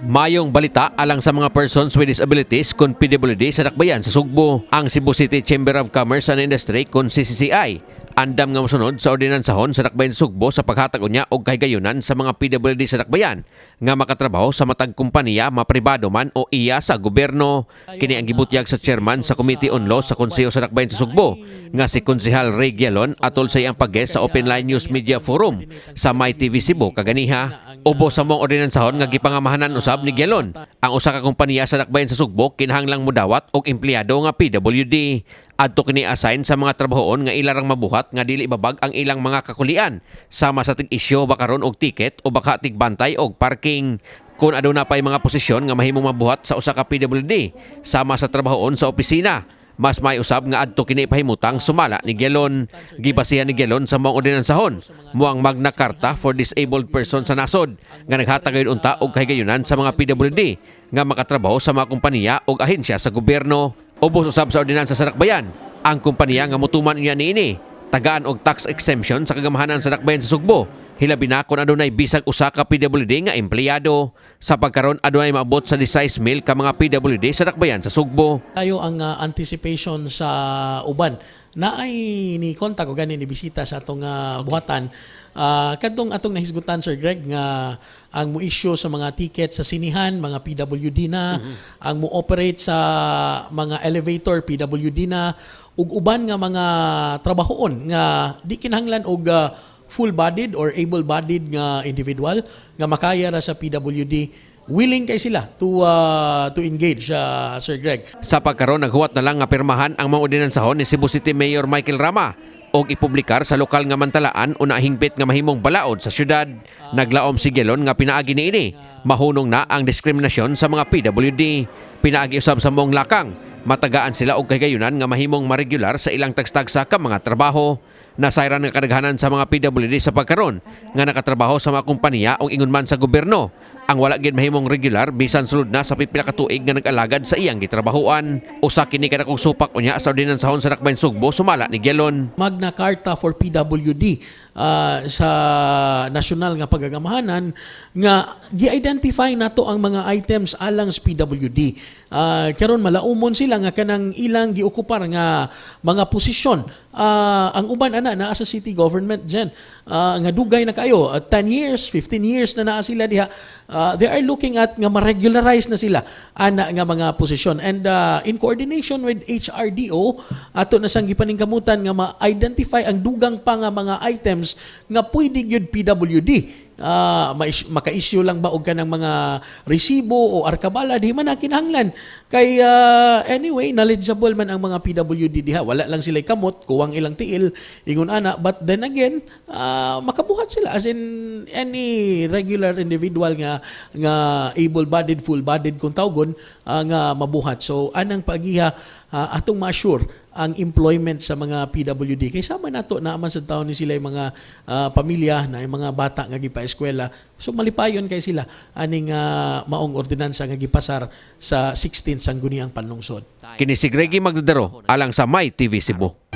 Mayong balita alang sa mga persons with disabilities kon PWD sa Dakbayan sa Sugbo. Ang Cebu City Chamber of Commerce and Industry kon CCCI andam nga mosunod sa ordinansahon sa Dakbayan sa Sugbo sa paghatag unya og kahigayunan sa mga PWD sa Dakbayan nga makatrabaho sa matag kompanya, mapribado man o iya sa gobyerno. Kini ang gibutyag sa chairman sa Committee on Law sa Konseho sa Dakbayan sa Sugbo nga si Konsehal Ray Gyalon atol sa iyang pag sa Open Line News Media Forum sa My TV Cebu kaganiha. Ubos sa maong ordinansahon nga gipangamahanan usab ni Gyalon, ang usa ka kompanya sa Dakbayan sa Sugbo kinahanglang mudawat og empleyado nga PWD. Adto kini assign sa mga trabahoon nga ilarang mabuhat nga dili babag ang ilang mga kakulian sama sa tig-isyu ba karon og ticket o baka tigbantay og parking. Kung aduna pay mga posisyon nga mahimong mabuhat sa usa ka PWD sama sa trabahoon sa opisina, mas may usab nga adto kini pahimutang, sumala ni Gyalon. Gibasihan ni Gyalon sa maong ordinansahon mo ang Magna Carta for Disabled Persons sa nasod nga naghatag gayud unta og kahigayunan sa mga PWD nga makatrabaho sa mga kompanya ug ahensya sa gobyerno. Ubos usab sa ordinansa sa Dakbayan, ang kompanya nga mutuman unya niini tagaan og tax exemption sa kagamahanan sa Dakbayan sa Sugbo, hilabi na kung adunay bisag usa ka PWD nga empleyado. Sa pagkaron, adunay maabot sa 16,000 ka mga PWD sa Dakbayan sa Sugbo. Tayo ang anticipation sa uban na ay ni kontak o gani ni bisita sa atong buhatan, kadtong atong nahisgutan, Sir Greg, nga ang mo-issue sa mga ticket sa sinihan, mga PWD na, ang mo-operate sa mga elevator, PWD na, ug uban nga mga trabahoon nga di kinahanglan og full-bodied or able-bodied nga individual nga makaya ra sa PWD, willing kay sila to engage, Sir Greg. Sa pagkaron, naghuwat na lang nga pirmahan ang mga ordinansahon ni Cebu City Mayor Michael Rama og ipublikar sa lokal nga mantalaan o nahingpit nga mahimong balaod sa syudad. Naglaom si Gyalon nga pinaagi niini mahunong na ang diskriminasyon sa mga PWD. Pinaagi usab sa maong lakang, matagaan sila og kahigayunan nga mahimong maregular sa ilang tagstagsa ka mga trabaho. Nasayran nga kadaghanan sa mga PWD sa pagkaron nga nakatrabaho sa mga kompanya o ingon man sa gobyerno ang wala gid mahimong regular bisan sulod na sa pipila ka tuig nga nag-alagad sa iyang gitrabahoan. Usa kini kadakong supak unya sa ordinansahon sa Dakbayan Sugbo, sumala ni Gyalon. Magna Carta for PWD sa nasyonal nga pagagamahanan nga gi-identify nato ang mga items alang sa PWD. Karon malaumon sila nga kanang ilang giokupar nga mga posisyon. Ang uban ana naa sa city government dyan nga dugay na kayo, 10 years, 15 years na naa sila diha. They are looking at nga ma-regularize na sila ana nga mga posisyon and in coordination with HRDO, ato na sang gipaningkamutan nga ma-identify ang dugang pa nga mga items nga pwede gyud PWD. Maka-issue lang ba og kanang mga resibo o arkabala, di man na kinahanglan kay anyway knowledgeable man ang mga PWD diha, wala lang sila kamot, kuwang ilang tiil, ingon ana. But then again, makabuhat sila as in any regular individual nga nga able-bodied, full-bodied kung tawgon, nga mabuhat. So anang pagiha, atong ma-assure ang employment sa mga PWD kay sama nato na man sa taon ni sila yung mga pamilya na yung mga bata nga gipa-eskwela. So malipayon kay sila aning maong ordinansa nga gipasar sa 16 Sangguniang Panlungsod. Kini si Greggy Magdadaro alang sa My TV Cebu.